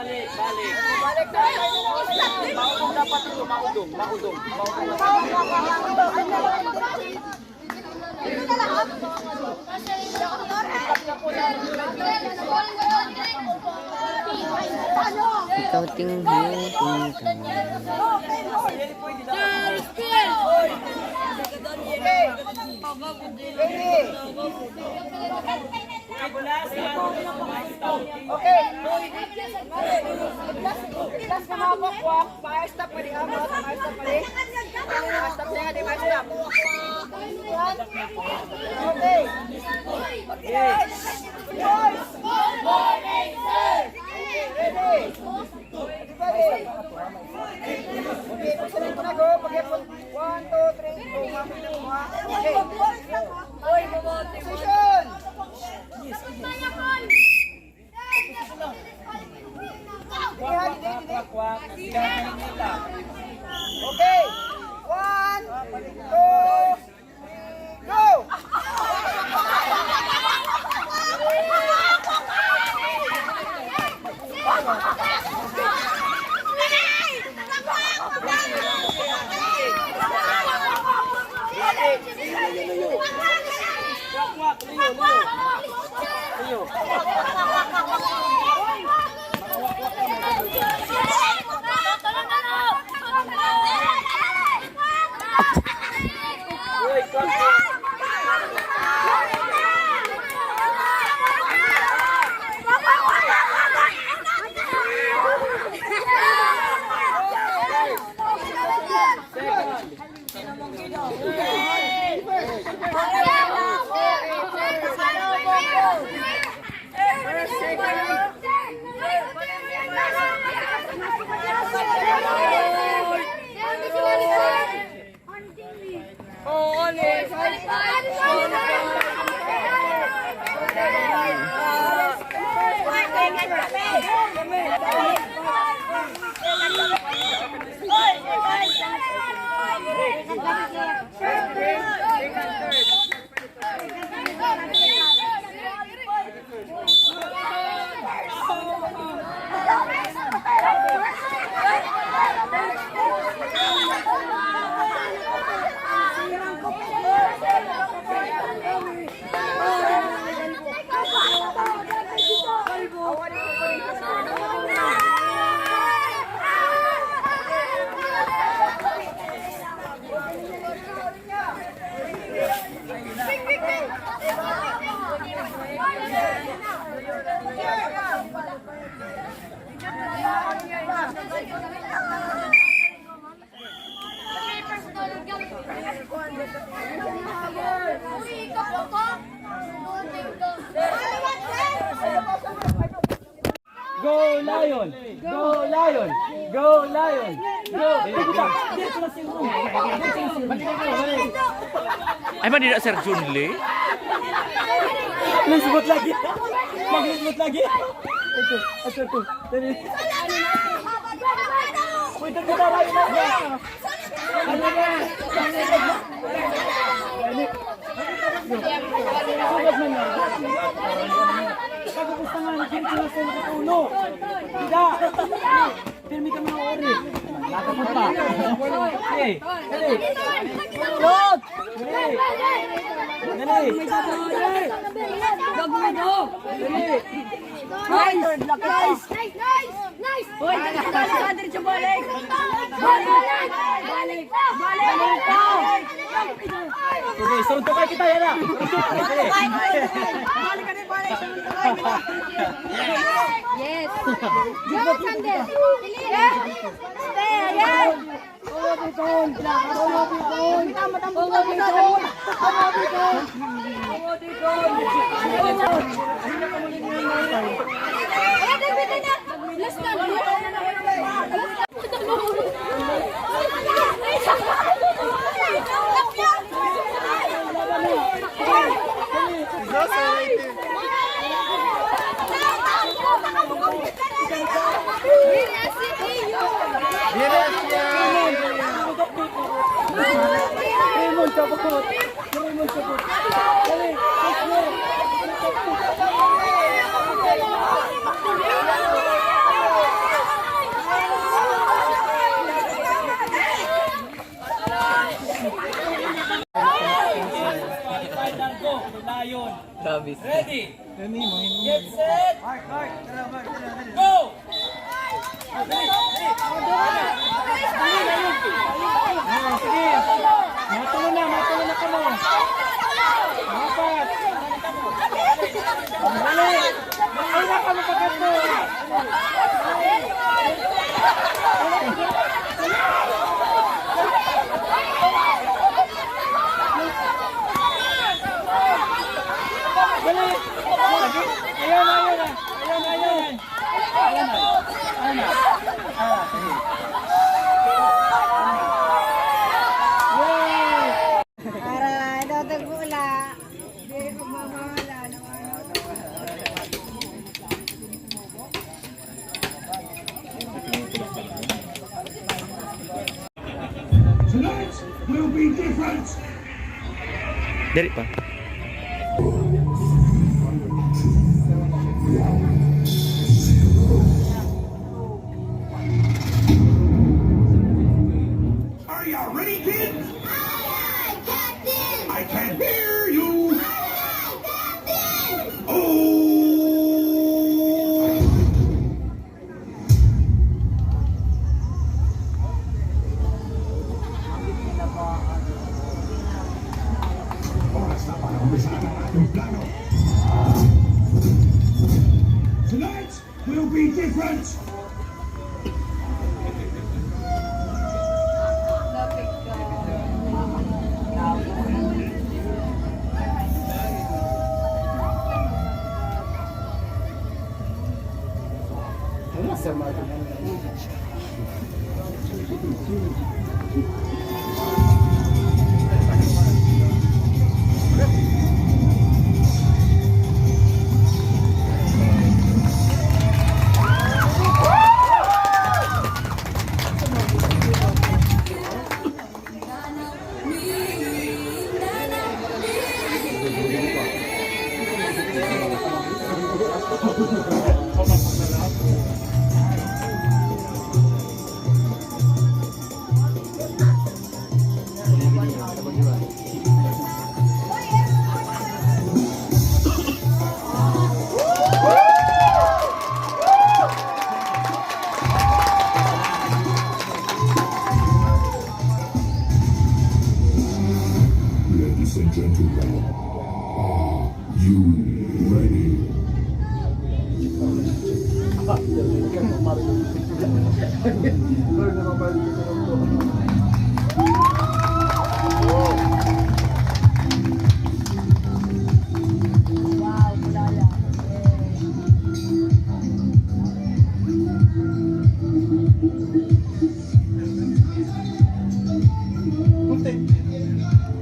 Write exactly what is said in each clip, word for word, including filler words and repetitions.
Balik. Maudong dapat ito, maudong, maudong, maudong. Ikaw, tingin, tingin. Okay. Last, last na hawak, walk. Fire stop, pwede nga, fire stop, pwede. Fire stop, pwede. Okay. Boys. Ready? Everybody. Okay, pagsunod ko na, go. Pag-ipon. One, two, three, go. Okay. Position. Okay. One, two, go! Go, Lion! Go, Lion! Go, Lion! Go! Ay, man, dida, Sir Junle. Lisbot lagi. Maglisbot lagi. Ito, ito, ito. Dali. Uy, ito, ito, ito. Ano na? Pag-ubos na nga, hindi ko na sa ulo. Dida. Pirmi ka, mga ori. Nakapot pa. Hey, hey. Look! Hey. Dali. Dali. Nice! Nice! Nice! Hoy, dali, dali, dali, dali, balik! Balik! Balik! Balik! Sige, suntukan kita, yana. Balik ka din, balik. Yes. Go, Sander. Yes. Stay, yes. Ready? Get set! Go! Sige. Matulo na, matulo na kamo. Apat. Dali. Ay, na kamo pagkatlo. Dali. Ayaw na, ayaw na. Ayaw na, ayaw na. Ayaw na. Ayaw na. Ah, sige. Yay! Para daw tagbula. Diri ko mamahala. Tonight will be different. Diri pa. Are y'all ready, kids? Aye, aye, Captain! I can't hear you! Aye, aye, Captain! Oh! Oras na para umpisahan ang ating plano. Tonight will be different. Ladies and gentlemen, are you ready? Kunti.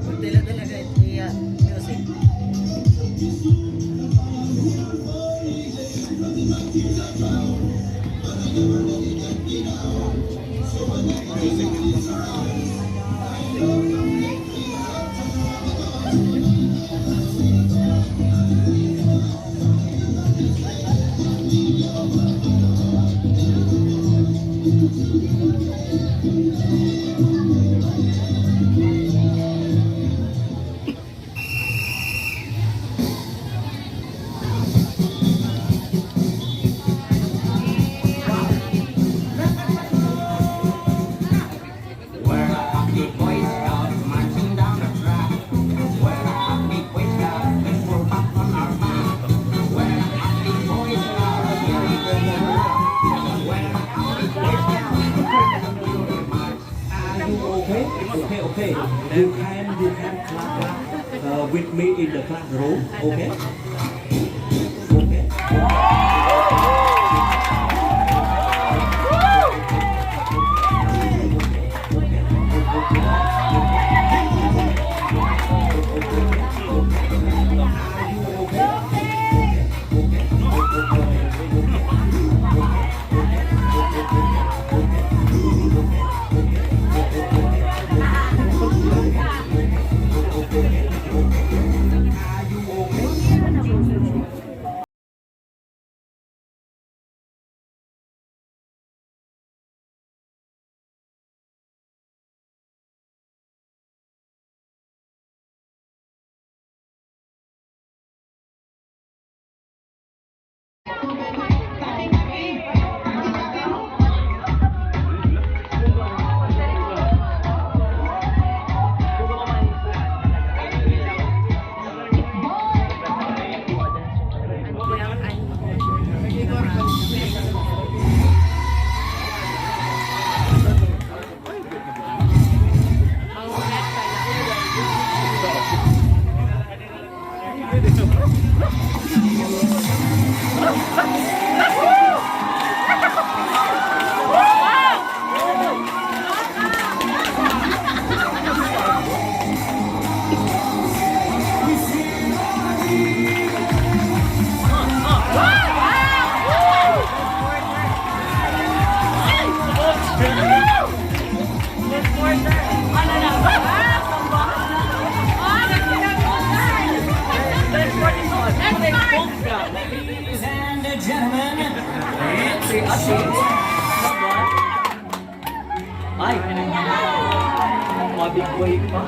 Kunti la talaga iya music. Are you okay? Okay, okay. You can, you can clap, clap, uh, with me in the classroom, okay? Okay. Ay, mabigway pa.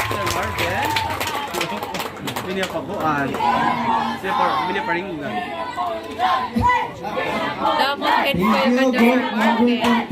Sir Marvin? Bini pa buan. Bini pa, bini pa rin nga. Double head ko yung kanya, Sir Marvin.